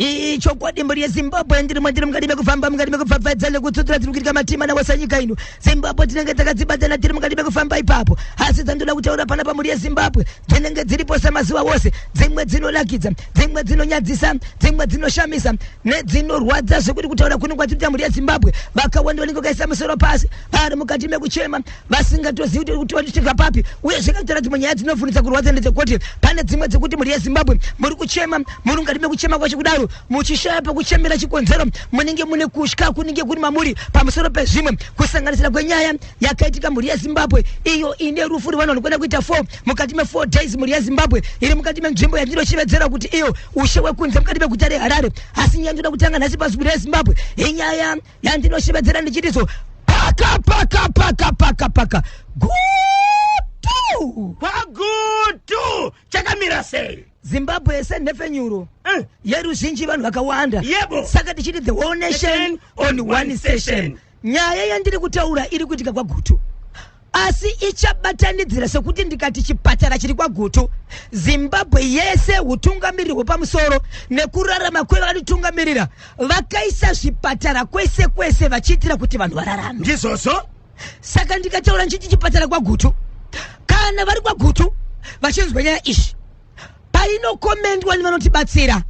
Ichokwadi mhuri yeZimbabwe, ndiri mwandiri mukati mekufamba, mukati mekupfapfaidza nekutsutsura dziri kuitika matima nawose nyika ino. Zimbabwe tinenge takadzibatana tiri mukati mekufamba ipapo, asi dzandoda kutaura panapa mhuri yeZimbabwe dzinenge dziripo semazuva wose, dzimwe dzinonakidza, dzimwe dzinonyadzisa, dzimwe dzinoshamisa nedzinorwadza zvekuti kutaura kuno kwatiri mhuri yeZimbabwe vakawanda vanenge vakaisa musoro pasi vari mukati mekuchema vasingatozivi kuti vanosvika papi. Uye zvekataura dzimwe nyaya dzinovhunitsa kurwadza ndedzekuti pane dzimwe dzekuti mhuri yeZimbabwe muri kuchema, muri mukati mekuchema kwacho kudaro muchishaya pekuchemera chikonzero, munenge mune kutya kunenge kuri mamuri pamusoro pezvimwe, kusanganisira kwenyaya yakaitika mhuri yeZimbabwe iyo ine rufu rwevanhu vanokwenda kuita 4 mukati me4 days. Mhuri yeZimbabwe iri mukati menzvimbo yandinoshevedzera kuti iyo ushe wekunze mukati meguta reHarare. Asi nyaya ndinoda kutanga nhasi pamhuri yeZimbabwe inyaya yandinoshevedzera ndichitizo paka paka paka paka paka Gutu. KwaGutu chakamira sei? Zimbabwe senhepfenyuro yeruzhinji, vanhu vakawanda. Saka tichiti the whole nation on one session. Nyaya yandiri kutaura iri kuitika kwaGutu, asi ichabatanidzira sekuti ndikati chipatara chiri kwaGutu, Zimbabwe yese, utungamiriri hwepamusoro nekurarama kwevanotungamirira vakaisa zvipatara kwese kwese vachiitira kuti vanhu vararame. Ndizvozvo. Saka ndikataura ndichiti chipatara kwaGutu, kana vari kwaGutu vachinzwa nyaya izvi painokomendwa nevanotibatsira,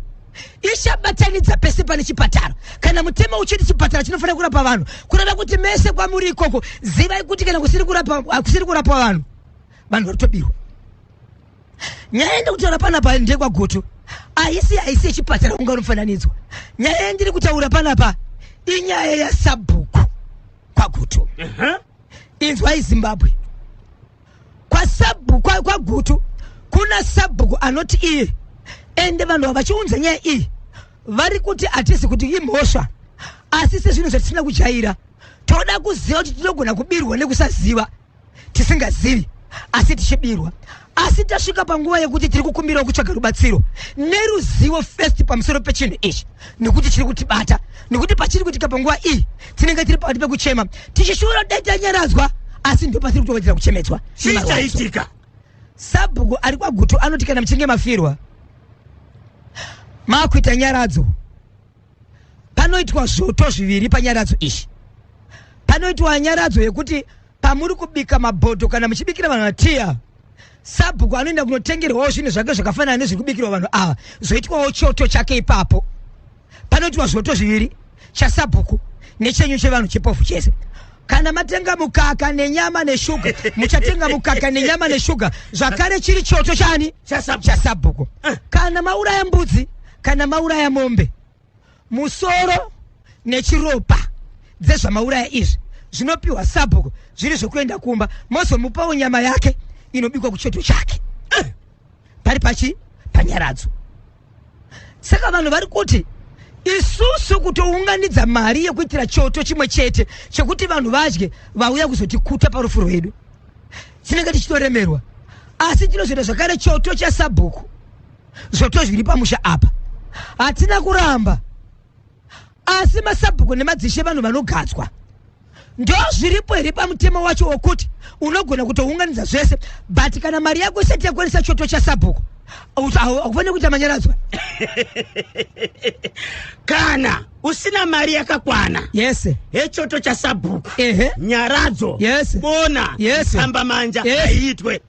ichabatanidza pese pane chipatara. Kana mutemo uchiti chipatara chinofanira kurapa vanhu, kureva kuti mese kwamuri ikoko zivai kuti kana kusiri kurapa, kusiri kurapwa vanhu, vanhu vari kutobirwa. Nyaya yandiri kutaura panapa ndekwaGutu, haisi yechipatara kunga unofananidzwa. Nyaya yandiri kutaura panapa inyaya yasabhuku kwaGutu. Inzwai Zimbabwe, kwasabhuku kwaGutu kuna sabhuku anoti iye, ende vanhu ava vachiunza nyaya iyi vari kuti hatisi kuti imhosva, asi sezvinhu zvatisina kujaira toda kuziva kuti tinogona kubirwa nekusaziva, tisingazivi asi tichibirwa. Asi tasvika panguva yekuti tiri kukumbirawo kutsvaga rubatsiro neruzivo first pamusoro pechinhu ichi, nekuti chiri kutibata, nekuti pachiri kuitika panguva iyi tinenge tiri pakati pekuchema tichishuvira dai tanyaradzwa, asi ndo patiri kutowedzera kuchemedzwa. Chii chaitika? Sabhuku ari kwaGutu anoti kana muchinge mafirwa makuita nyaradzo, panoitwa zvoto zviviri panyaradzo ichi. Panoitwa nyaradzo yekuti pamuri kubika mabhodho kana muchibikira vanhu vatiya, sabhuku anoenda kunotengerwawo zvinhu zvake zvakafanana nezviri kubikirwa vanhu ava, zvoitwawo choto chake ipapo. Panoitwa zvoto zviviri, chasabhuku nechenyu chevanhu chepofu chese. Kana matenga mukaka nenyama neshuga, muchatenga mukaka nenyama neshuga zvakare chiri choto chani? Chasabhuku. Kana mauraya mbudzi kana mauraya mombe, musoro nechiropa dzezvamauraya izvi zvinopiwa sabhuku zviri zvekuenda kumba, mozomupawo nyama yake inobikwa kuchoto chake. Pari pachi panyaradzo. Saka vanhu vari kuti isusu kutounganidza mari yekuitira choto chimwe chete chekuti vanhu vadye vauya kuzotikuta parufu rwedu, tinenge tichitoremerwa, asi tinozoita zvakare choto chasabhuku. Zvoto zviri pamusha apa hatina kuramba, asi masabhuku nemadzishe vanhu vanogadzwa. Ndo zviripo here pamutemo wacho wokuti unogona kutounganidza zvese, but kana mari yako isati yakwanisa choto chasabhuku hakufaniri kuita manyaradzwa? Kana usina mari yakakwana yechoto chasabhuku, nyaradzo, bona, tsamba manja, haiitwe.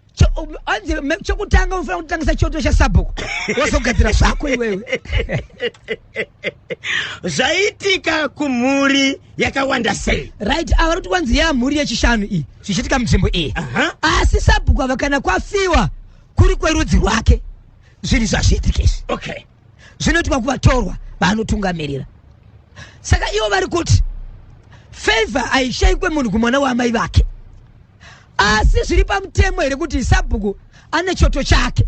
Chokutanga unofanira kutangisa choto chasabhuku, wozogadzira zvako iwewe. Zvaitika kumhuri yakawanda sei? Right, ava kuti kwanzi yamhuri yechishanu iyi zvichiitika munzvimbo iyi. Asi sabhuku ava kana kwafiwa kuri kwerudzi rwake, zvinhu zvazviitika izvi zvinoitwa kuvatorwa vaanotungamirira. Saka ivo vari kuti favor haishaikwe munhu kumwana waamai vake, asi zviri pamutemo here kuti sabhuku ane choto chake,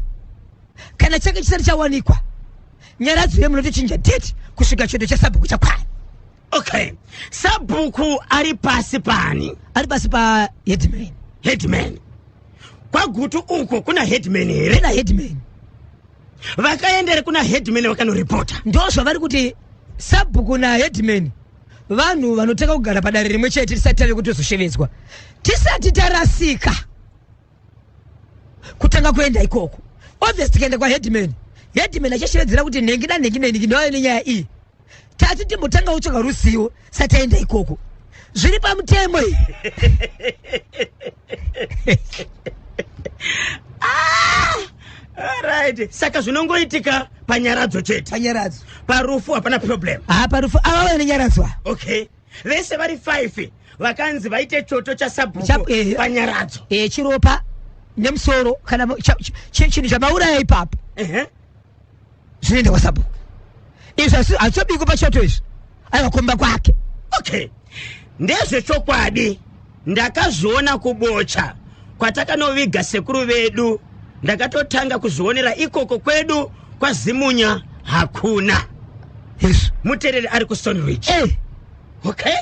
kana chake chisati chawanikwa, nyaradzo yemunotochinja date kusvika choto chasabhuku chakwana? Okay, sabhuku ari pasi pani? Ari pasi paheadman. Headman kwaGutu uko kuna headman here? Kuna headman. Vakaendere kuna headman vakanoripota? Ndo zvavari kuti sabhuku naheadman vanhu vanotanga kugara padare rimwe chete tisati tave kutozoshevedzwa, tisati tarasika kutanga kuenda ikoko. Obvious tikaenda kwaheadman, Headman achashevedzera kuti nhengi nanhengi nenhengi ndovave nenyaya iyi. Tati timbotanga kutsvaga ruzivo sataenda ikoko. Zviri pamutemo iyi. Alright. Saka zvinongoitika panyaradzo chete. Panyaradzo. Parufu hapana problem. Ha parufu ava vane nyaradzo. Okay. Vese vari 5 vakanzi vaite choto chasabhuku eh, panyaradzo. Eh chiropa nemusoro kana chinhu chamauraya ipapo. Ehe. Zvinoenda kwasabhuku. Izvi hazvitobikwi pachoto izvi. Aiwa kumba kwake. Okay. Ndezvechokwadi ndakazviona kubocha kwatakanoviga sekuru vedu ndakatotanga kuzvionera ikoko kwedu kwazimunya hakuna. Yes. Mutereri ari kuStone Ridge. Eh. Okay.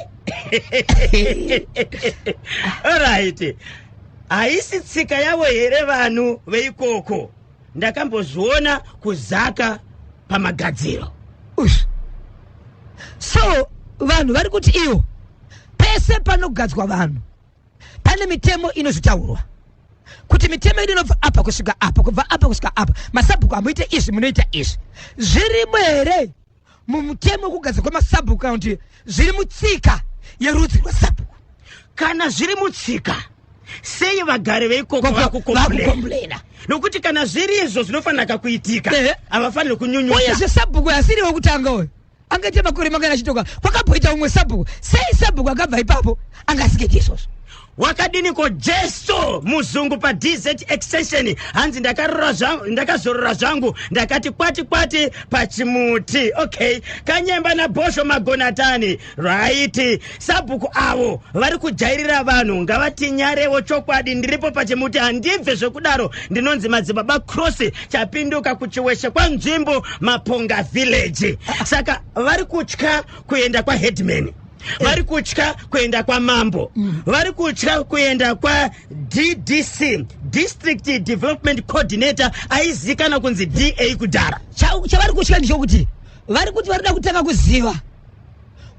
Alright. Haisi tsika yavo here vanhu veikoko? Ndakambozviona kuzaka pamagadziro. Ush. So vanhu vari kuti iwo pese panogadzwa vanhu pane mitemo inozotaurwa kuti mitemo yedu inobva apa kusvika apa kubva apa kusvika apa masabhuku hamuite izvi munoita izvi zvirimo here mumutemo wekugadzwa kwemasabhuku kana kuti zviri mutsika yerudzi rwasabhuku kana zviri mutsika sei vagari veikoko vakukomplena nokuti kana zviri izvo zvinofanira kuitika havafaniri kunyunyuta uyezve sabhuku asiri wekutanga uyu angaite makore mangani achitoka kwakamboita umwe sabhuku sei sabhuku akabva ipapo anga asikaiti izvozvo wakadiniko jesu muzungu padz extension hanzi ndakazorora zvangu ndakati kwati kwati pachimuti okay kanyemba nabhosho magonatani right sabhuku avo vari kujairira vanhu ngavatinyarewo chokwadi ndiripo pachimuti handibve zvekudaro ndinonzi madzibaba cross chapinduka kuchiweshe kwanzvimbo maponga village saka vari kutya kuenda kwaheadman vari kutya kuenda kwamambo mm. vari kutya kuenda kwaddc district development coordinator aizikanwa kunzi da kudhara chavari kutya ndechokuti vari kuti varida kutanga kuziva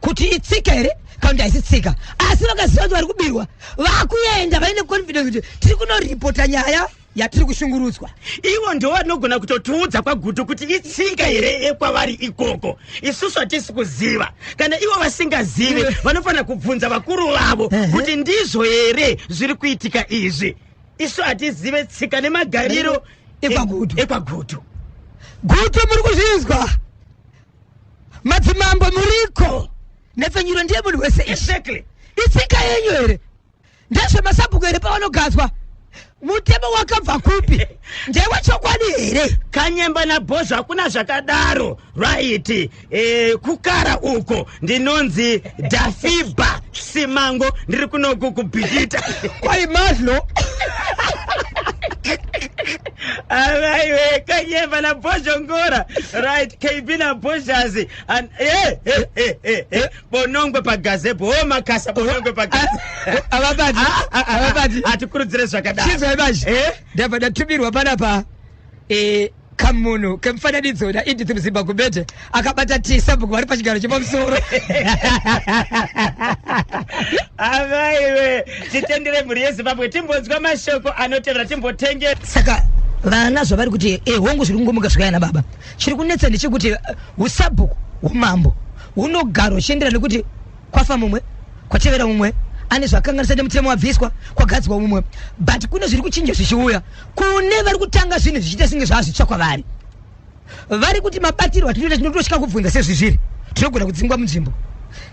kuti itsika here kana kuti haisi tsika asi vakaziva kuti vari kubirwa vakuenda vaine confidence kuti tiri kunoripota nyaya yatiri kushungurudzwa ivo ndivo vanogona kutotiudza kwagutu kuti itsika here yekwavari ikoko isusu hatisi kuziva kana ivo vasingazive eh. vanofanira kubvunza vakuru vavo kuti ndizvo here zviri kuitika izvi isu hatizive tsika nemagariro ekwagutu ekwagutu gutu muri kuzvinzwa madzimambo muriko nhepfenyuro ndiye munhu wese exactly itsika yenyu here ndezvemasabhuku here pavanogadzwa mutemo wakabva kupi ndewechokwadi here kanyemba nabhozvo hakuna zvakadaro right e, kukara uko ndinonzi dafiba simango ndiri kunoku kubhikita kwai madlo avaiwe kanyemba nabhozhongora right kb nabhozhazi And eh eh eh eh eh bonongwe pagazebo oh makasa bonongwe pagazebo. Avabati avabati atikurudzire zvakadaro. Chinzwai manje. Eh? Ndabva ndatumirwa panapa eh kamunhu kemufananidzo naEdith Mzimba Gumede akabata tii sabhuku vari pachigaro chepamusoro. Avaiwe titendere mhuri yeZimbabwe timbonzwa mashoko anotevera timbotenge. Saka vana zvavari kuti eh hongu zviri kungomuka zvakaya nababa. Chiri kunetsa ndechekuti eh, Husabhuku hwumambo hunogaro huchienderana nekuti kwafa mumwe, kwatevera mumwe, ane zvakanganisa nemutemo wabviswa, kwagadzwa mumwe. But kune zviri kuchinja zvichiuya. Kune vari kutanga zvinhu zvichiita senge zvazvitsva kwavari. Vari kuti mabatirwo atinoita tinototya kubvunza sezvizviri. Tinogona kudzingwa munzvimbo.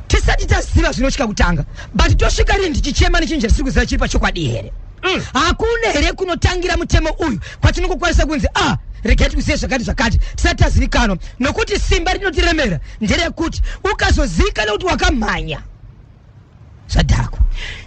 Tisati taziva zvinotya kutanga. But tosvika rini tichichema nechinhu chatisiri kuziva chiri pachokwadi here? Mm. Hakuna here kunotangira mutemo uyu kwatinongokwanisa kunzi ah regai tikuzive zvakati zvakati tisati tazivikanwa nokuti simba rinotiremera nderekuti ukazozivikanwa kuti wakamhanya zvadhakwa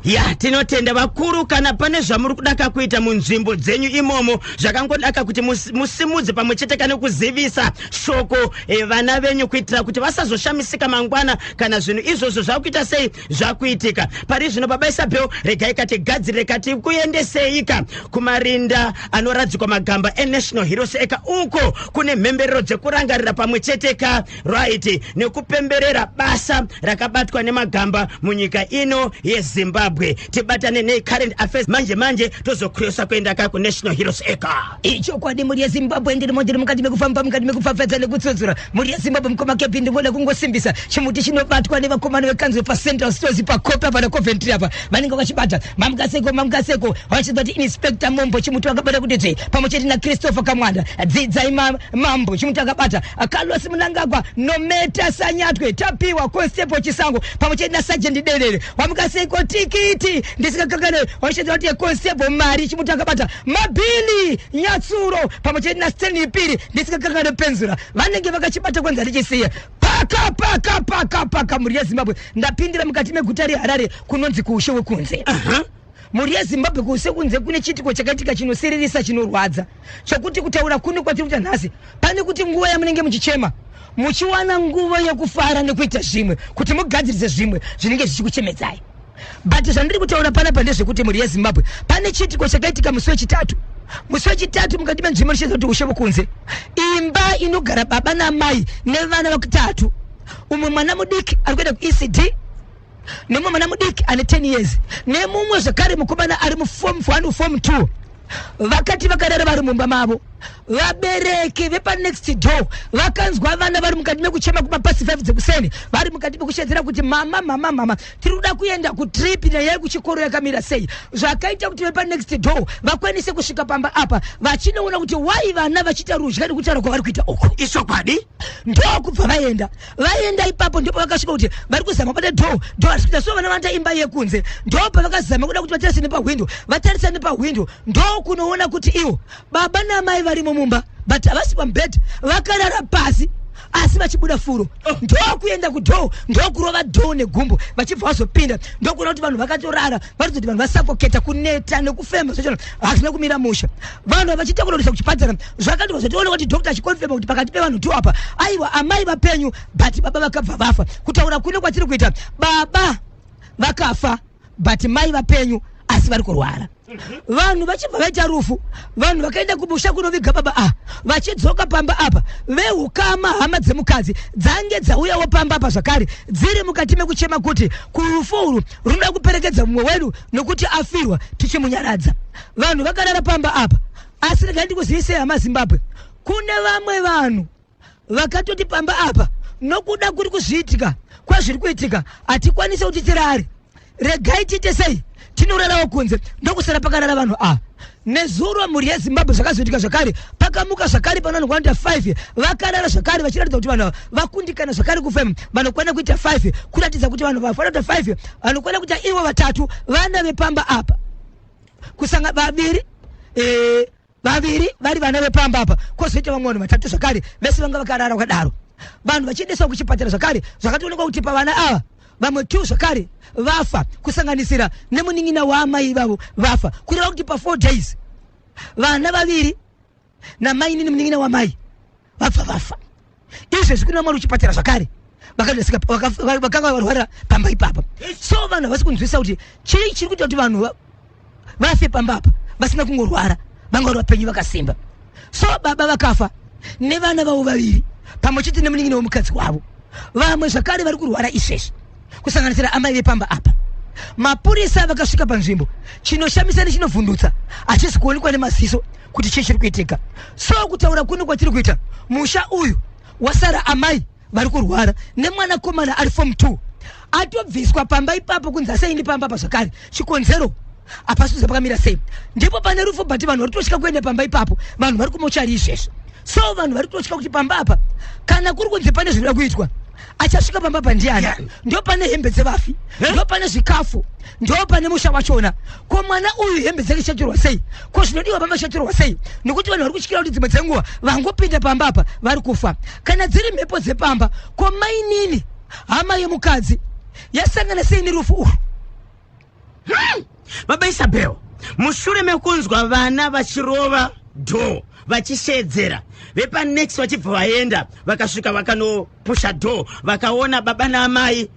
ya tinotenda vakuru kana pane zvamuri kudaka kuita munzvimbo dzenyu imomo zvakangodaka kuti musimudze pamwe chete kana kuzivisa shoko eh, vana venyu kuitira kuti vasazoshamisika mangwana kana zvinhu izvozvo zvakuita sei zvakuitika pari zvino baba isabel regai katigadzirire kati kuendeseika kumarinda anoradzikwa magamba enational heroes eka uko kune mhemberero dzekurangarira pamwe chete ka right nekupemberera basa rakabatwa nemagamba munyika ino yezimbabwe. Zimbabwe. Tibatane necurrent affairs manje manje, tozokrosa kuenda ka kuNational Heroes Acre. Ichokwadi, mhuri yeZimbabwe, ndirimo, ndiri mukati mekufamba, mukati mekupfapfadza nekutsotsora mhuri yeZimbabwe. Mukoma Kepi, ndingoda kungosimbisa chimuti chinobatwa nevakomana vekanzuro paCentral Stores, pakope apa naCoventry apa, vanenge vachibata. Mamukaseko, mamukaseko. Vachibva kuti Inspector Mombo, chimuti vakabata kuti dzve, pamwe chete naChristopher Kamwanda. Dzidzai Mambo, chimuti akabata Carlos Munangagwa, Nometa Sanyatwe, Tapiwa Constable Chisango, pamwe chete naSergeant Derere. Wamukaseko Tikiti, ndisikakangane vachiti kuti Constable Mari, chimuti akabata Mabhili Nyatsuro, pamwe chete naStanley Piri, ndisikakangane Penzura. Vanenge vakachibata kwanza richisiya paka paka paka paka. Mhuri yeZimbabwe, ndapindira mukati meguta reHarare, kunonzi kuushe wekunze. Mhuri yeZimbabwe, kuushe kunze kune chiitiko chakaitika chinosiririsa, chinorwadza, chokuti kutaura kune kwatiri kuita nhasi, pane kuti nguva yamunenge muchichema, muchiwana nguva yekufara nekuita zvimwe kuti mugadzirise zvimwe zvinenge zvichikuchemedzai. But zvandiri kutaura panapa ndezvekuti, mhuri yeZimbabwe, pane chiitiko chakaitika musi wechitatu, musi wechitatu, mukati menzvimbo richiedza kuti ushe vokunze, imba inogara baba namai nevana vatatu. Umwe mwana mudiki ari kuenda kuECD, nemumwe mwana mudiki ane 10 years, nemumwe zvakare mukomana ari muform 1, form 2. Vakati vakarara vari mumba mavo, vabereki vepanext door vakanzwa vana vari mukati mekuchema kumapasi 5 dzekuseni, vari mukati mekushedzera kuti, "Mama, mama, mama, tiri kuda kuenda kutrip, nyaya yekuchikoro yakamira sei?" Zvakaita kuti vepanext door vakwanise kusvika pamba apa vachinoona kuti wai vana vachiita rudya nekutaura kwavari kuita uku. Ichokwadi. Ndokubva vaenda. Vaenda ipapo, ndipo vakasvika kuti vari kuzama kubata door, door harisi kuita. So vana vanoita imba yekunze, ndopavakazama kuda kuti vatarise nepahwindo. Vatarisa nepahwindo, ndokunoona kuti ivo baba namai varimo mumba, but havasi pamubhedha, vakarara pasi asi vachibuda furo. Ndokuenda kudoor, ndokurova door negumbo. Vachibva vazopinda, ndokuona kuti vanhu vakatorara, varizoti vanhu vasafoketa, kuneta nekufema zvachona hazvina kumira musha. Vanhu vachiita kunorisa kuchipatara, zvakati vazotoona kuti doctor achiconfirma kuti pakati pevanhu two apa, aiwa, amai vapenyu, but baba vakabva vafa. Kutaura kune kwatiri kuita, baba vakafa, but mai vapenyu asi vari kurwara. Vanhu vachibva vaita rufu, vanhu vakaenda kumusha kunoviga baba. A vachidzoka pamba apa, veukama, hama dzemukadzi dzange dzauyawo pamba apa zvakare, dziri mukati mekuchema kuti kurufu urwu runoda kuperekedza mumwe wedu nokuti afirwa, tichimunyaradza. Vanhu vakarara pamba apa. Asi regai ndikuzivisei, hama Zimbabwe, kune vamwe vanhu vakatoti pamba apa, nokuda kuri kuzviitika kwazviri kuitika, hatikwanisi kuti tirare, regai tiite sei, tinorarawo kunze. Ndokusara pakarara vanhu ava nezuro. Mhuri yeZimbabwe, zvakazoitika zvakare, pakamuka zvakare pano vanhu kuita 5 vakarara zvakare, vachiratidza kuti vanhu ava vakundikana zvakare kufema. Vanokwana kuita 5, kuratidza kuti vanhu vafanira kuita 5, vanokwana kuita ivo vatatu vana vepamba apa, kusanga vaviri, vaviri vari vana vepamba apa, kwozoita vamwe vanhu vatatu zvakare. Vese vanga vakarara vakadaro. Vanhu vachiendeswa kuchipatara zvakare, zvakatoonekwa kuti pavana ava vamwe two zvakare vafa, kusanganisira nemunin'ina waamai vavo vafa. Kureva kuti pa4 days vana vaviri namaini nemunin'ina wamai vabva vafa. Izvezvi kune vamwe vari kuchipatara zvakare, vakanga varwara pamba ipapa. So vanhu havasi kunzwisa kuti chii chiri kuita kuti vanhu vafe pamba apa vasina kungorwara, vanga vari vapenyu vakasimba. So baba vakafa nevana vavo vaviri, pamwe chete nemunin'ina wemukadzi wavo. Vamwe zvakare vari kurwara izvezvi, kusanganisira amai vepamba apa. Mapurisa vakasvika panzvimbo. Chinoshamisa nechinovhundutsa, hachisi kuonekwa nemaziso kuti chii chiri kuitika. So kutaura kuno kwatiri kuita, musha uyu wasara amai vari kurwara nemwanakomana ari form 2, atobviswa pamba ipapo kunzi asaindi pamba apa zvakare. Chikonzero hapasi pakamira sei. Ndipo pane rufu, but vanhu vari kutotya kuenda pamba ipapo. Vanhu vari kumochari izvezvo. So vanhu vari kutotya kuti pamba apa, kana kuri kunzi pane zvinoda kuitwa, achasvika pamba apa ndiani? Ndo pane hembe dzevafi, ndo pane zvikafu, ndo pane musha wachona. Ko mwana uyu hembe dzake chichatorwa sei? Ko zvinodiwa pamba chichatorwa sei? Nokuti vanhu vari kutyira kuti dzimwe dzenguva vangopinda pamba apa vari kufa. Kana dziri mhepo dzepamba, ko mainini, hama yemukadzi, yasangana sei nerufu urwu? Baba Isabel, mushure mekunzwa vana vachirova door vachishedzera, vepanext vachibva vaenda, vakasvika vakanopusha door, vakaona baba naamai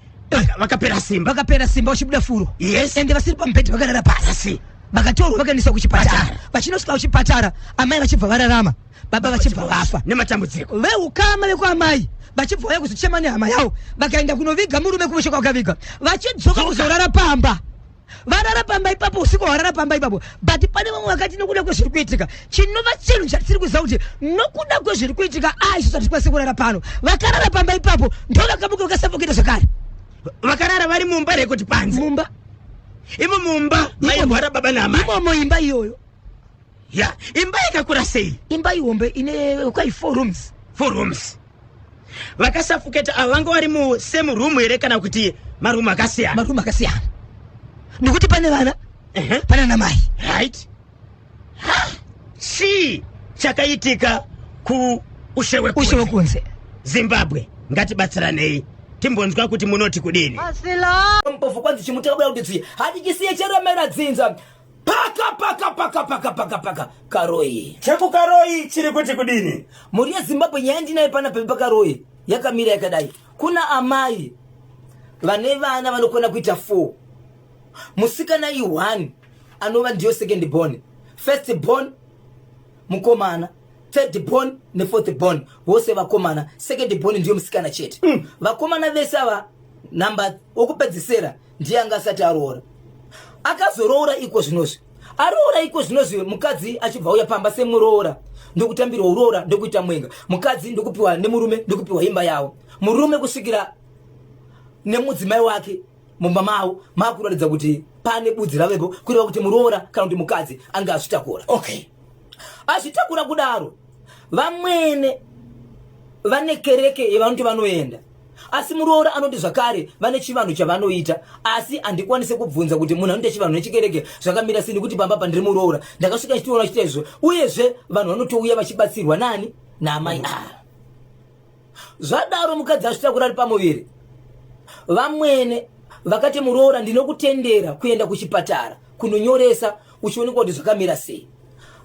vakapera simba. Vakapera simba, vachibuda furo. Ende vasiri pamubhedhi, vakarara pasi. Vakatorwa, vakaendeswa kuchipatara. Patara. Vachinosvika kuchipatara, amai vachibva vararama, baba vachibva vafa. Nematambudziko. Veukama vekwaamai vachibva vauya kuzochema nehama yavo, vakaenda kunoviga murume kumusha kwakaviga. Vachidzoka kuzorara pamba. Varara pamba ipapo usiku hwarara pamba ipapo, but pane vamwe vakati nokuda kwezviri kuitika, chinova chinhu chatisiri kuziva kuti nokuda kwezviri kuitika a isu tatikwanise kurara pano. Vakarara pamba ipapo ndo vakamuka vakasafoketa zvakare. Vakarara vari mumba here kuti panze? Mumba. Imo mumba mairwara baba naamai? Imomo imba iyoyo. Ya, imba yakakura sei? Imba ihombe, ine kwai 4 rooms. 4 rooms. Vakasafuketa ava vanga vari musame room here kana kuti marumu akasiyana? Marumu akasiyana, nekuti pane vana, pane ana mai. Right. Ha, chii chakaitika kuushe Ushe Wekunze? Zimbabwe, ngatibatsiranei timbonzwa kuti munoti kudini. Mpofu kwanzi chimuti kabuda kuti tsvi hati chisiye cheremera dzinza paka paka paka paka paka paka Karoi. Chekukaroi chiri kuti kudini? Mhuri yeZimbabwe, nyaya ndinayo panapa paKaroi yakamira yakadai. Kuna amai vane vana vanokwana kuita 4. Musikana i1 anova ndiyo second born, first born mukomana, third born nefourth born vose vakomana, second born ndiyo musikana chete. Vakomana vese ava, namba wokupedzisera ndiye anga asati aroora. Akazoroora iko zvinozvi, aroora iko zvinozvi. Mukadzi achibva uya pamba semuroora, ndokutambirwa uroora, ndokuita mwenga mukadzi, ndokupiwa nemurume, ndokupiwa imba yavo murume, kusvikira nemudzimai wake mumba mavo. Makuratidza kuti pane budzi ravepo, kureva kuti muroora kana kuti mukadzi anga azvitakura. Azvitakura kudaro, vamwene vane kereke yevanoti vanoenda, asi muroora anoti zvakare vane chivanhu chavanoita. Asi handikwanisi kubvunza kuti munhu anoita chivanhu nechikereke zvakamira sei, nekuti pamba pandiri muroora ndakasvika ndichitoona chiita izvo. Uyezve vanhu vanotouya vachibatsirwa nani? Naamai ava. Zvadaro, mukadzi azvitakura ari pamuviri, vamwene vakati, "Muroora, ndinokutendera kuenda kuchipatara kunonyoresa uchionekwa kuti zvakamira sei.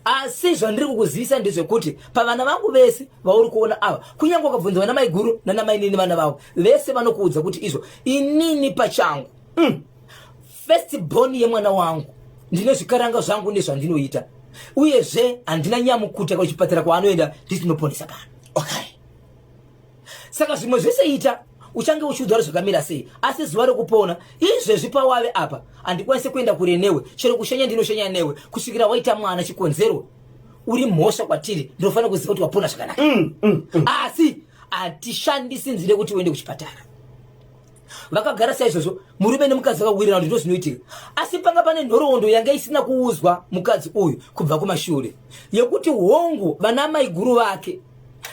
Asi zvandiri kukuzivisa ndezvekuti pavana vangu vese vauri kuona ava, kunyange ukabvunza vana maiguru nana mainini, vana vavo vese vanokuudza kuti izvo inini pachangu, first born yemwana wangu, ndine zvikaranga zvangu nezvandinoita. Uyezve handina nyamukuta kuchipatara kwaanoenda nditinoponesa pano." Saka zvimwe zvese ita uchange uchiudzwa kuti zvakamira sei, asi zuva rekupona izvezvi pawave apa handikwanisi kuenda kure newe. Chero kushanya ndinoshanya newe kusvikira waita mwana. Chikonzero uri mhosva kwatiri, ndinofanira kuziva kuti wapona zvakanaka. Asi hatishandisi nzira yekuti uende kuchipatara. Vakagara saizvozvo murume nemukadzi, vakawirirana kuti ndozvinoitika. Asi panga pane nhoroondo yanga isina kuuzwa mukadzi uyu kubva kumashure, yekuti hongu, vana maiguru vake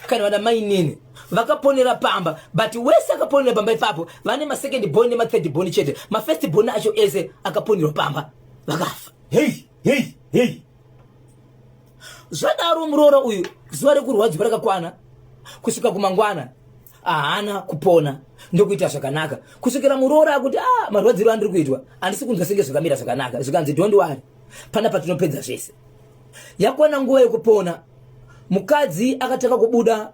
kana vana mainini vakaponera pamba, but wese akaponera pamba ipapo vane masecond born nemathird born chete. Mafirst born acho ese akaponerwa pamba vakafa. Hei hei hei! Zvadaro, muroora uyu zuva rekurwadziwa rakakwana kusvika kumangwana, haana kupona ndokuita zvakanaka, kusvikira muroora akuti, "A, marwadziro andiri kuitwa handisi kunzwa senge zvakamira zvakanaka." Zvikanzi, "Don't worry, pana patinopedza zvese." Yakwana nguva yekupona, mukadzi akatanga kubuda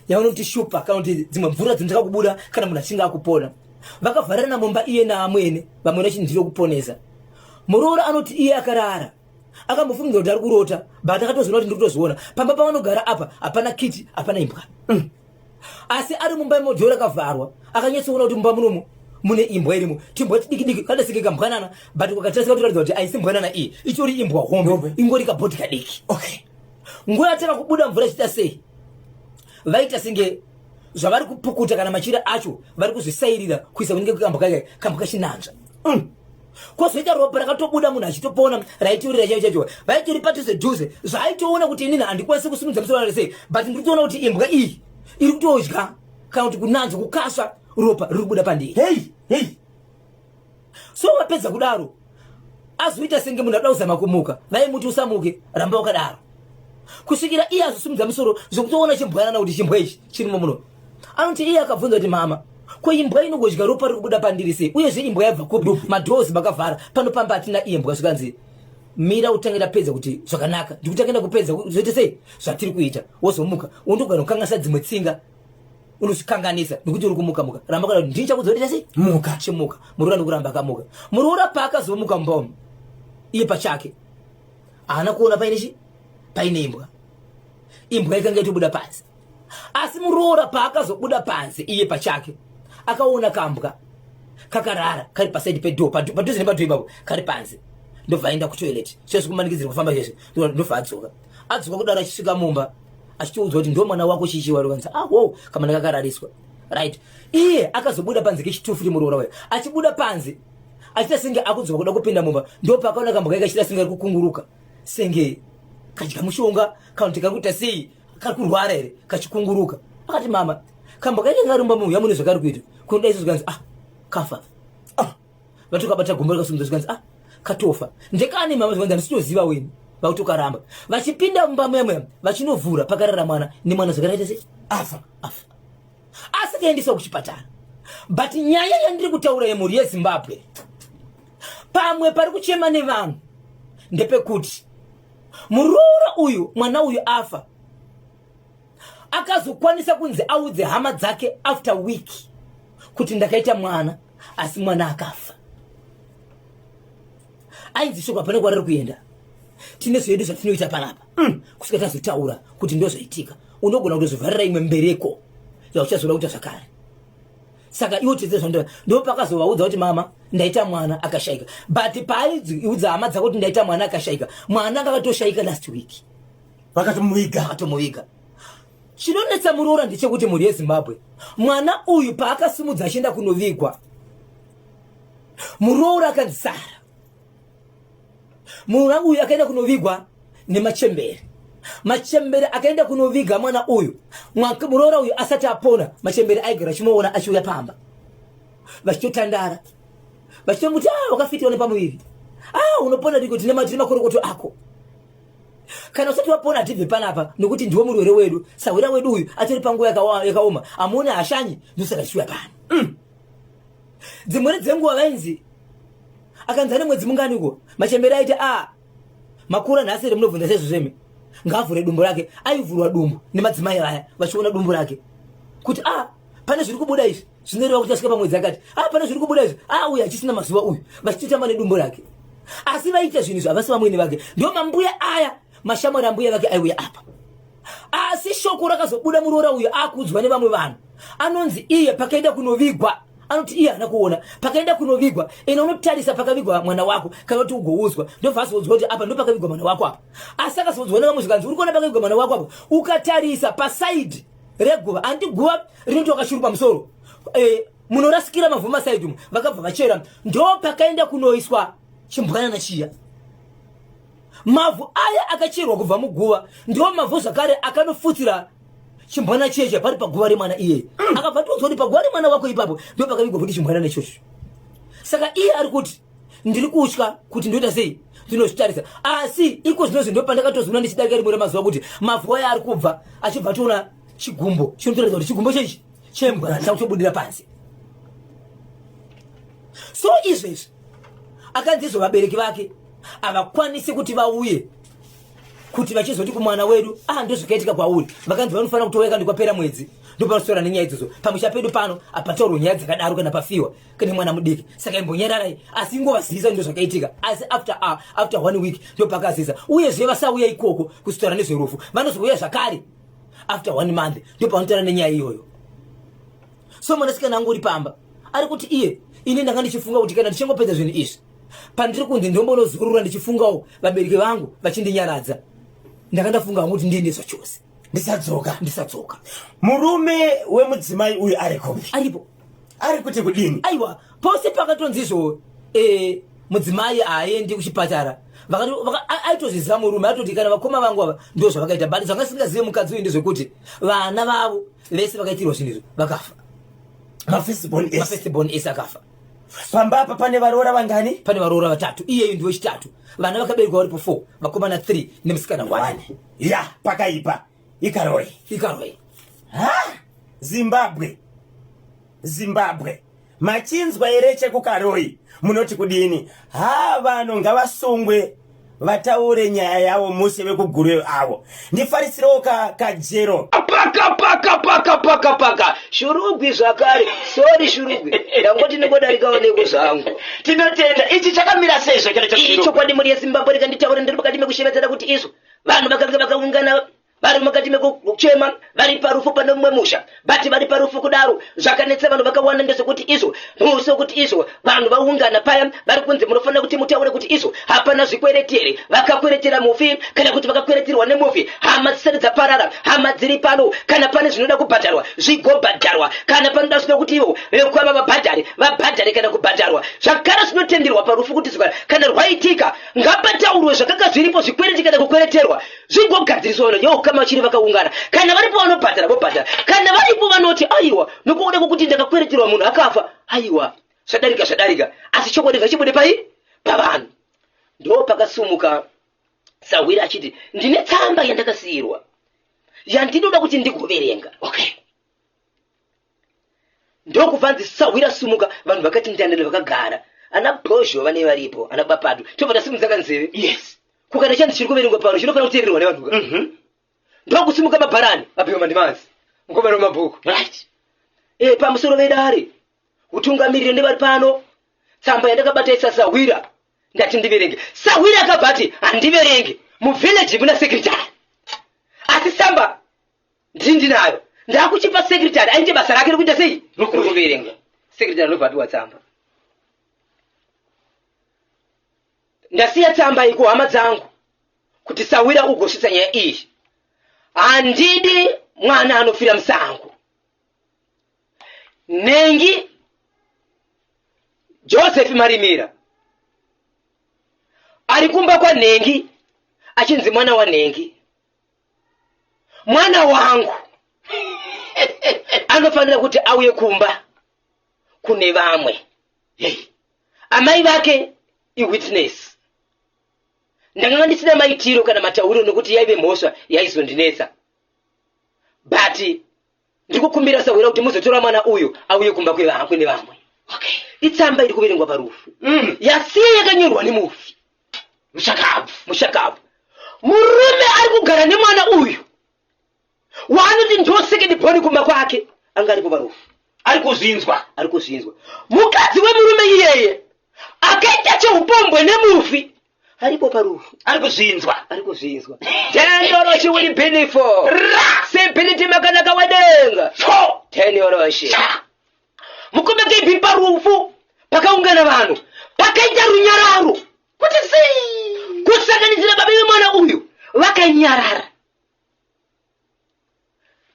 yavanoti shupa, kana kuti dzimwe mvura dzinotanga kubuda kana munhu achinge akupona. Vakavharirana mumba iye naamwene, vamwene vachiti ndiro kuponesa. Muroora anoti iye akarara akambofungidzira kuti ari kurota, but akatozoona kuti ndiri kutozviona. Pamba pavanogara apa hapana kiti, hapana imbwa. Asi ari mumba imojo rakavharwa, akanyatsoona kuti mumba munomu mune imbwa irimo, timbwa tidiki diki kada senge kambwanana, but ukatarisa kutoratidza kuti haisi mbwanana iyi, itori imbwa hombe, ingori kabhoti kadiki. Nguva yatanga kubuda mvura ichiita sei, vaita senge zvavari kupukuta kana machira acho vari kuzvisairira kuisa kunenge kambwa kake, kambwa kachinanzva. Kwozoita ropa rakatobuda munhu achitopona, raitorira chaicho chaicho, vaitori padhuze dhuze. Zvaaitoona kuti inini handikwanisi kusimudza musoro sei, but ndiri kutoona kuti imbwa iyi iri kutodya kana kuti kunanzva, kukasva ropa riri kubuda pandiri. Hei hei! So vapedza kudaro, azoita senge munhu ada kuzama kumuka, vaimuti, "Usamuke, ramba wakadaro," kusvikira iye azosimudza musoro zvekutoona chimbwanana, kuti chimbwa ichi chirimo muno. Anoti iye akabvunza kuti, "Mama, ko imbwa inogodya ropa riri kubuda pandiri sei? Uyezve imbwa yabva kupi? Madoors makavhara pano, pamba hatina imbwa." Zvikanzi, "Mira utange ndapedza kuti zvakanaka, ndikutange ndakupedza zvoite sei zvatiri kuita, wozomuka. Undogona kukanganisa dzimwe tsinga, unozvikanganisa nekuti uri kumuka muka. Ramba kana ndini chakudza kuti sei." Muka. Chimuka. Muroora ndikuramba akamuka. Muroora paakazomuka mumba umu, iye pachake haana kuona paine chi paine imbwa. Imbwa ikanga itobuda panze. Asi muroora paakazobuda panze iye pachake akaona kambwa. Kakarara kari pasaidi pedoor, padhuze nepadoor ipapo, kari panze. Ndobva aenda kutoilet, chese kumanikidzira kufamba chese. Ndobva adzoka, adzoka kudaro, achisvika mumba achitoudzwa kuti ndo mwana wako chichi warukanzi. Ah, wo kamwana kakarariswa, right? Iye akazobuda panze kechitufu chimuroora uyo. Achibuda panze achiita senge akudzoka kuda kupinda mumba, ndo pakaona kambwa kake kachiita senge kari kukunguruka, senge kadya mushonga kana kuti kari kuita sei, kari kurwara here, kachikunguruka. Akati, "Mama, kambwa kaike karumba muuya mune zvakari kuita." Kunoda izvo zvikanzi, "Ah, kafa." Ah, vatokabata gumbo rikasimudza, zvikanzi, "Ah, katofa." "Ndekani, mama?" Zvikanzi, "Handisitoziva weni." Vakutokaramba. Vachipinda mumba muya muya, vachinovhura pakarara mwana nemwana, zvakaraita sei? Afa. Afa, asi kaendeswa kuchipatara. But nyaya yandiri kutaura yemhuri yeZimbabwe, pamwe pari kuchema nevanhu, ndepekuti muroora uyu, mwana uyu afa, akazokwanisa kunzi audze hama dzake after week kuti ndakaita mwana, asi mwana akafa. Ainzi shoko hapana kwariri kuenda, tine zvedu zvatinoita panapa kusvika tazotaura kuti ndo zvaitika. Unogona kutozovharira imwe mbereko yauchazoda kuita zvakare. Saka iwo tese zvandora, ndo pakazovaudza kuti, "Mama, ndaita mwana akashayika." But paaiudza hama dzako kuti ndaita mwana akashayika, mwana akatoshayika last week. Vakatomuviga. Akatomuviga. Chinonetsa muroora ndechekuti, mhuri yeZimbabwe, mwana uyu paakasimudza achienda kunovigwa, muroora akanzi sara. Muroora uyu akaenda kunovigwa nemachembere. Machembere akaenda kunoviga mwana uyu, muroora uyu asati apona, machembere aigara achimuona achiuya pamba, vachitotandara, vachitomuti, "Ah, wakafitiwa nepamuviri. Ah, unopona riko? Tine makorokoto ako. Kana usati wapona hatibve panapa, nokuti ndiwo murwere wedu, sahwira wedu uyu atori panguva yakaoma. Amuone hashanyi, ndosaka tichiuya pano." Dzimweni dzenguva vainzi akanzi ane mwedzi munganiko, machembere aiti, "A, makura nhasi here? Munobvunza seizvozvo imi. Ngaavhure dumbu rake." Aivhurwa dumbu nemadzimai vaya, vachiona dumbu rake kuti, "A, pane zviri kubuda izvi, zvinoreva kuti asvika pamwedzi akati. A, pane zviri kubuda izvi. A, uyu hachisina mazuva uyu." Vachitotamba nedumbu rake, asi vaita zvinhu izvi havasi vamwene vake, ndo mambuya aya, mashamwari ambuya vake aiuya apa. Asi shoko rakazobuda, muroora uyu akuudzwa nevamwe vanhu, anonzi iye pakaenda kunovigwa, anoti iye haana kuona pakaenda kunovigwa. Ine unotarisa pakavigwa mwana wako kana kuti ugoudzwa. Ndobva azoudzwa kuti apa ndo pakavigwa mwana wako apa. Asi akazoudzwa nevamwe, zvikanzi, "Uri kuona pakavigwa mwana wako apa? Ukatarisa pasaidi reguva, handi guva rinoti kashuru pamusoro, munorasikira mavhu masaidi umu." Vakabva vachera, ndo pakaenda kunoiswa chimbwanana chiya. Mavhu aya akacherwa kubva muguva ndo mavhu zvakare akanofutsira chimbwana cheche pari paguva remwana iyeye. Akabva tonzwa kuti paguva remwana wako ipapo ndo pakavigwa futi chimbwanana ichocho. Saka iye ari kuti, "Ndiri kutya kuti ndoita sei, ndinozvitarisa." Asi iko zvinozvi ndo pandakatozoona ndichidarika rimwe remazuva kuti mavhu aya ari kubva, achibva toona chigumbo chinotoratidza kuti chigumbo chechi chembwa chakutobudira panze. So izvezvi akanzi izvo vabereki vake havakwanisi kuti vauye kuti vachizoti kumwana wedu, "Ah, ndozvakaitika kwauri." Vakanzi vanofanira kutouya kandi kwapera mwedzi, ndopanotaura nenyaya idzodzo. Pamusha pedu pano hapataurwa nyaya dzakadaro kana pafiwa kane mwana mudiki, saka imbonyararai. Asi ingovazivisa ndo zvakaitika. Asi after one week ndopakazivisa. Uyezve vasauya ikoko kuzotaura nezverufu, vanozouya zvakare after one month, ndopanotaura nenyaya iyoyo. So mwanasikana angu uri pamba ari kuti iye, "Ini ndanga ndichifunga kuti kana ndichingopedza zvinhu izvi, pandiri kunzi ndombonozorora ndichifungawo vabereki vangu vachindinyaradza, ndanga ndafunga hangu kuti ndiende zvachose." Ndisadzoka. Ndisadzoka. Murume wemudzimai uyu ari kupi? Aripo. Ari kuti kudini? Aiwa, pose pakatonzi izvo, mudzimai haaendi kuchipatara, aitozviziva murume, atoti kana vakoma vangu ava ndo zvavakaita. But zvanga singazive mukadzi uyu ndezvekuti vana vavo vese vakaitirwa zvinhu izvo vakafa. Mafirstborn ese. Mafirstborn ese akafa. Pamba apa pane varoora vangani? Pane varoora vatatu, iyeyu ndiwe chitatu. Vana vakaberekwa varipo 4, vakomana 3 nemusikana 1. Ya, pakaipa. Ikaroi. Ikaroi. Ha, Zimbabwe, Zimbabwe, machinzwa here chekuKaroi? Munoti kudini? Ha, vanhu ngavasungwe, vataure nyaya yavo mushe vekuGuruve avo. Ndifarisirewo kajero. Paka paka paka paka paka, Shurugwi zvakare. Sorry Shurugwi, ndangoti ndingodarikawo neko zvangu. Tinotenda. Ichi chakamira sei zvakare? Ichokwadi, mhuri yeZimbabwe, rega nditaure. Ndiri mukati mekushevedzera kuti izvo vanhu vakanga vakaungana. Vari mukati mekuchema, vari parufu pane mumwe musha, but vari parufu kudaro, zvakanetsa vanhu vakawanda ndezvekuti izvo musi wekuti izvo vanhu vaungana paya, vari kunzi munofanira kuti mutaure kuti izvo hapana zvikwereti here vakakweretera mufi kana kuti vakakwereterwa nemufi. Hama dzisati dzaparara, hama dziri pano, kana pane zvinoda kubhadharwa zvigobhadharwa, kana panoda zvinoda kuti ivo vekwava vabhadhare vabhadhare kana kubhadharwa. Zvakare zvinotenderwa parufu kuti kana rwaitika ngapataurwe zvakanga zviripo, zvikwereti kana kukwereterwa zvigogadziriswa. Vanhu yeukama vachiri vakaungana, kana varipo vanobhadhara vobhadhara, kana varipo vanoti aiwa, nokuda kwokuti ndakakwereterwa munhu akafa, aiwa, zvadarika zvadarika, asi chokwadi ngachibude pai pavanhu. Ndo pakasumuka sahwira achiti ndine tsamba yandakasiyirwa yandinoda kuti ndigoverenga. Okay, ndokubva nzi sahwira sumuka. Vanhu vakati ndandani vakagara, ana bhozho vane varipo, ana bapado, tobva tasimudza kanzeve. Yes. Kukana chanzi chiri kuverengwa pano chinofanira kuteererwa nevanhu ka. Ndokusimuka mabharani mabhero mandimanzi mukomana wemabhuku. Right. E, pamusoro vedare, utungamiriri nevari pano, tsamba yandakabata isa sahwira ndati ndiverenge. Sahwira akabva ati handiverenge, muvhileji muna sekretary, asi tsamba ndini ndinayo, ndakuchipa sekretary aite basa rake rekuita sei, rekuverenga. Sekretary ndobva apiwa tsamba. Ndasiya tsamba iyi kuhama dzangu kuti sahwira ugosvitsa nyaya iyi. Handidi mwana anofira musango. Nhengi Joseph Marimira ari kumba kwaNhengi achinzi mwana waNhengi. Mwana wangu anofanira kuti auye kumba kune vamwe. Hey. Amai vake iwitness. Ndakanga ndisina maitiro kana matauriro nekuti yaive mhosva yaizondinetsa, but ndikukumbira sahwira kuti muzotora mwana uyu auye kumba kune vamwe. Okay. Itsamba iri kuverengwa parufu. Yasiya yakanyorwa nemufi mushakabvu. Mushakabvu murume ari kugara nemwana uyu waanoti ndo second born kumba kwake, anga aripo parufu. Ari kuzvinzwa. Ari kuzvinzwa. Mukadzi wemurume iyeye akaita cheupombwe nemufi aripo parufu. Ari kuzvinzwa. Ari kuzvinzwa. Tendoroshi wili benifo sebiliti makanaka wedenga. Fo. Tenoroshi. Cha. Mukombe KB, parufu pakaungana vanhu, pakaita runyararo kuti sei? Kusanganisira baba vemwana uyu vakanyarara.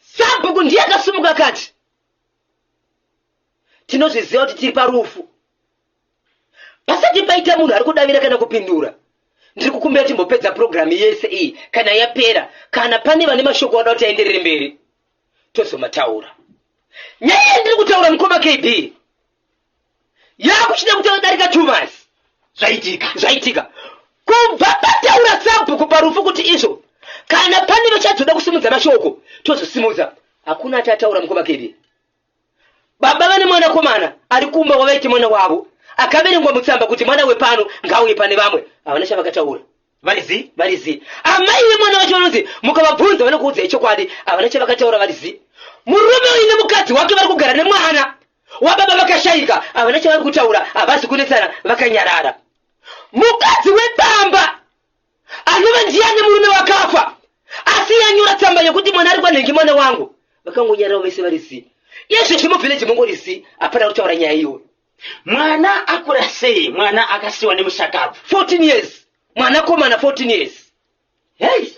Sabhuku ndiye akasumuka akati tinozviziva kuti tiri parufu, pasati paita munhu ari kudavira kana kupindura, ndiri kukumbira timbopedza purogiramu yese iyi. Kana yapera, kana pane vane mashoko vada kuti aenderere mberi, tozomataura. Nyaya yandiri kutaura, mukoma KB, yakuchida kutaura darika 2 months. Zvaitika. Zvaitika kubva pataura sabhuku parufu kuti izvo kana pane vachazoda kusimudza mashoko tozosimudza, hakuna ati ataura. Mukoma KB, baba vane mwanakomana ari kumba wavaiti mwana wavo akaverengwa mutsamba kuti mwana wepano ngauye pane vamwe, havana chavakataura. Vari zi. Vari zi. Amai vemwana vacho vanonzi mukavabvunza vanokuudzai chokwadi, havana chavakataura, vari zi. Murume uyu nemukadzi wake vari kugara nemwana wababa vakashayika, havana chavari kutaura, havasi kunetsana, vakanyarara. Mukadzi webamba anova ndiyani murume wakafa asi yanyora tsamba yekuti mwana ari kwanhengi mwana wangu, vakangonyarara vese vari zi. Izvezvi muvhileji mongori zi, hapana kutaura nyaya iyoyo. Mwana akura sei? Mwana akasiwa nemushakabvu. 14 years, mwanakomana 14 years. Hey.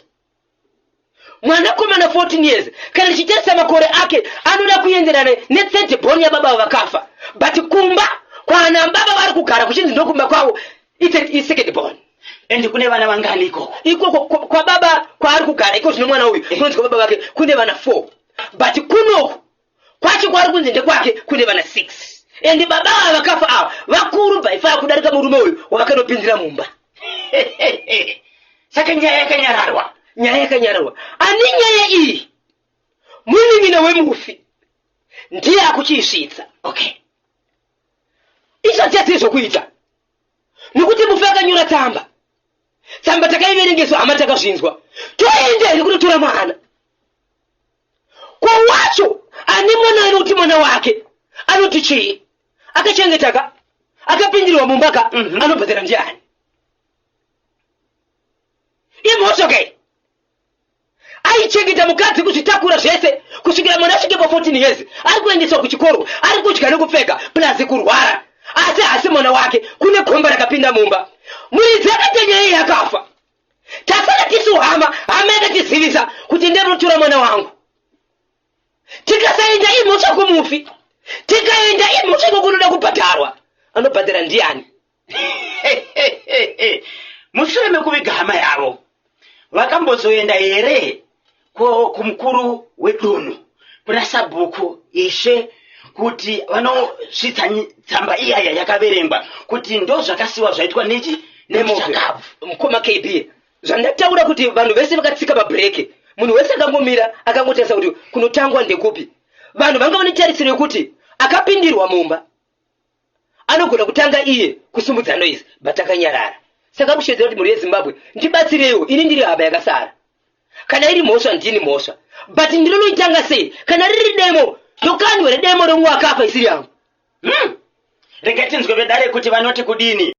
Mwanakomana 14 years, kana tichitarisa makore ake anoda kuenderana nethird born yababa vakafa, but kumba kwana baba vari kugara kuchinzi ndokumba kwavo isecond born. And kune vana vangani ikoko? Ikoko kwababa kwaari kugara iko zvino mwana uyu, kunonzi kwababa vake kune vana 4, but kunoku kwacho kwaari kunzi ndekwake kune vana 6, and baba ava vakafa ava vakuru by far kudarika murume uyu wavakanopindira mumba. Saka nyaya yakanyararwa. Nyaya yakanyararwa. Ani nyaya iyi munin'ina wemufi ndiye akuchiisvitsa. Okay. Isati yadzii zvokuita nokuti mufi akanyora tsamba, tsamba takaiverengeswa, hama takazvinzwa. Toenda here kunotora mwana? Ko wacho ane mwana anokuti mwana wake anoti chii? Akachengetaka, akapindirwa mumba ka. Anobhadhara ndiani? Imhosva kai? Aichengeta mukadzi kuzvitakura zvese kusvikira mwana asvike pa 14 years, ari kuendeswa kuchikoro, ari kudya nekupfeka plus kurwara, asi haasi mwana wake. Kune gomba rakapinda mumba, muridzi akaita nyaya iyi akafa. Tasara tisu hama, hama yakatizivisa kuti ndinotora mwana wangu. Tikasaenda imhosva kumufi, tikaenda imhosva kokunoda kubhadharwa. Anobhadhara ndiani? Mushure mekuviga hama yavo, vakambozoenda here kumukuru wedunhu, kuna sabhuku, ishe, kuti vanosvitsa tsamba iyaya yakaverengwa kuti ndo zvakasiwa zvaitwa nechi nemuchakabvu? Mukoma KB, zvandataura kuti vanhu vese vakatsika mabhureki, munhu wese akangomira akangotarisa kuti kunotangwa ndekupi. Vanhu vanga vane tarisiro yekuti akapindirwa mumba anogona kutanga iye kusumudza noise, but akanyarara. Saka kushedzera kuti mhuri yeZimbabwe ndibatsireiwo, ini ndiri hama yakasara. Kana iri mhosva ndini mhosva, but ndinonoitanga sei? Kana riri demo, ndokandwa redemo remumwe akafa isiri yangu. Regai tinzwe vedare kuti vanoti kudini.